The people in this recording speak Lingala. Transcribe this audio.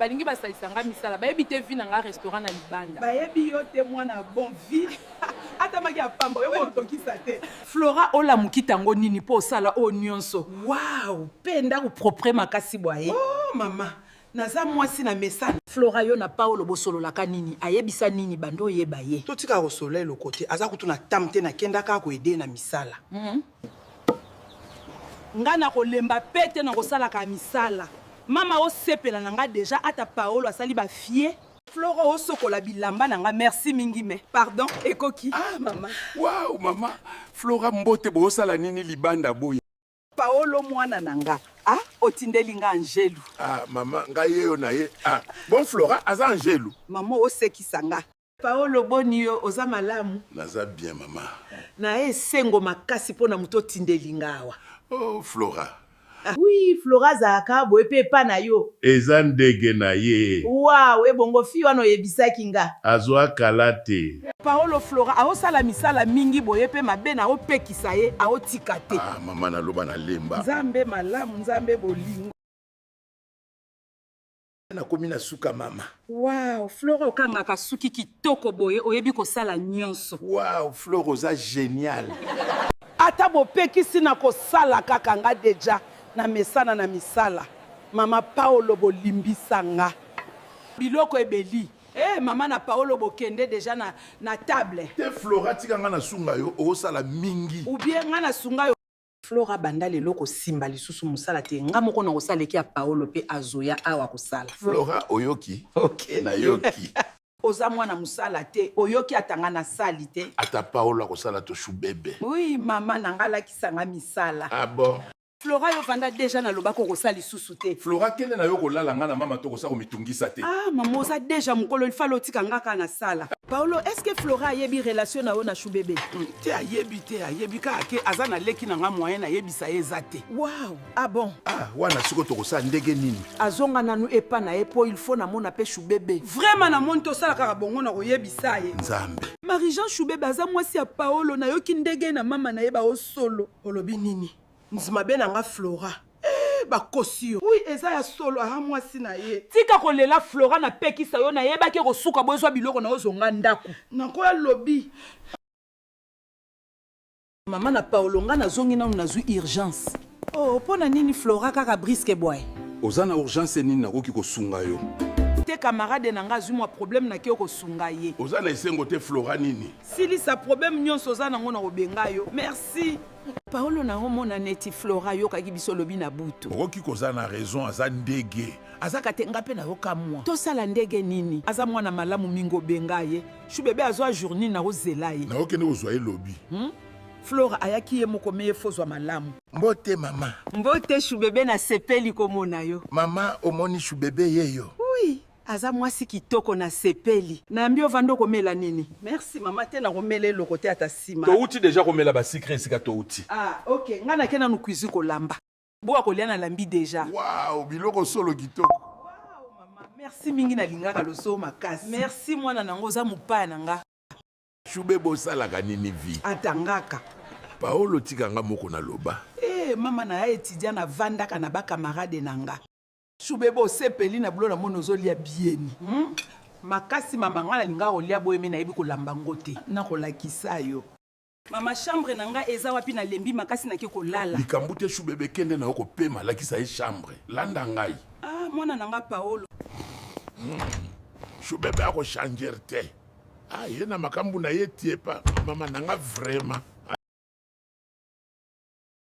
Balingi basalisa nga misala, bayebi te vie na nga restaurant na libanda. Bayebi yo te mwana bon vie ata maki ya pamba oyebi otokisa te. Flora olamuki tango nini po osala oyo nionso wow pe ndaku propres makasi boye. Oh mama naza mwasi na mesana. Flora yo na Paolo bosololaka nini ayebisa nini banda oyeba ye. Totikala kosolola elokote aza kutu na temp te na kenda kaka ko aide ye na misala. Nga nakolemba pe te nakosalaka misala mama osepela na nga dejà ata Paolo asali ba fie. Flora osokola bilamba na nga merci mingi me pardon ekoki ah mama. Wow mama Flora mbote bosala nini libanda boye. Paolo mwana na nga ah otindeli nga angelu. Ah mama nga yeyo na ye ah bon Flora aza angelu. Mama osekisa nga. Paolo boni yo oza malamu? Naza bien mama. Na esengo makasi pona moto otindeli nga awa. Oh Flora. Oui Flora azalaka boye pe epa na yo? Eza ndege na ye. Waouh ebongo fille wana oyebisaki nga? Azua kala te. Paolo Flora aosala misala mingi boye pe mabe naopekisa ye aotika te. Ah mama naloba na lemba. Nzambe malamu nzambe bolingo. Nakomi na suka mama. Waouh Flora okangaka suki kitoko boye oyebi kosala nionso. Waouh Flora oza genial. Ata bopekisi nakosala kaka nga deja na mesana na misala mama Paolo bolimbisa nga. Biloko ebeli eh mama na Paolo bokende deja na na table. Te Flora tika nga na sunga yo osala mingi. Ou bien nga na sunga yo. Flora banda lelo kosimba lisusu musala te nga moko nakosala leki ya Paolo pe azo ya awa kosala. Flora oyoki? Ok nayoki. Oza mwana musala te oyoki ata nga nasali te. Ata Paolo akosala to chou bebe. Oui mama na nga alakisa nga misala. Ah bon. Flora yo vanda deja na lobaki okosala lisusu te. Flora kende na yo kolala nga na mama tokosa komitungisa te. Ah mama oza deja mukolo il fallait otika nga kaka na sala. Paolo est ce que Flora ayebi relation na yo na chou bebe? Te ayebi te ayebi kaka ke aza na leki na nga moyen na yebisa ye eza te. Waouh ah bon. Ah wana sikoyo tokosala ndege nini? Azonga nanu epa na ye po il faut na mona pe chou bebe. Vraiment na moni tosala kaka bongo na koyebisa ye. Nzambe. Marie Jean chou bebe aza mwasi ya Paolo nayoki ndege na mama na ye bao solo. Olobi nini? Nzmabe na nga Flora eh bakosi yo. Oui eza ya solo aha mwasi na ye. Tika kolela Flora na pekisa yo nayebaki ekosuka boye zwa biloko na yo zonga ndaku. Nakoya lobi. Mama na Paolo nga nazongi nanu nazui urgence. Oh pona nini Flora kaka brisque boye. Oza na urgence nini nakoki kosunga yo. Te camarade na nga azui mua problème nake kosunga ye. Oza na esengo te Flora nini. Silisa problème nionso oza nango nako benga yo. Merci. Paolo na omona neti Flora ayokaki biso lobi na butu. Okoki koza na raison aza ndege. Azaka te nga pe nayoka mua. Tosala ndege nini? Aza mwana malamu mingi obenga ye. Chou bebe azwa jour nini nako zela ye. Nako kende kozwa ye lobi. Hum Flora ayaki ye moko me ye faut zwa malamu. Mbote mama. Mbote chou bebe na sepeli komona yo. Mama omoni chou bebe yeyo? Oui. Aza mwasi kitoko na sepeli. Nayambi yo vanda okomela nini? Merci mama te nakomela eloko te ata sima. Towuti dejà komela ba sucre esika towuti. Ah ok nga nake nanu cuisine kolamba. Boya kolia na lambi dejà. Waouh biloko solo kitoko. Waouh mama merci mingi na lingaka loso makasi. Merci mwana na nga oza mopaya na nga. Chou bebe osalaka nini vie? Atangaka. Paolo tika nga moko na loba. Eh mama na ya etudiant na vandaka na ba camarade na nga. Chou bebe osepeli na boulot na moni ozo lia bieni. Hum makasi mama nga nalinga kolia boye me nayebi kolamba ngo te nako lakisa yo. Mama chambre na nga eza wapi na lembi makasi nake kolala. Likambu te chou bebe kende na yo kopema lakisa ye chambre landa ngai. Ah mwana na nga Paolo. Chou bebe ako changer te ah ye na makambu na ye tie pa mama na nga vraiment.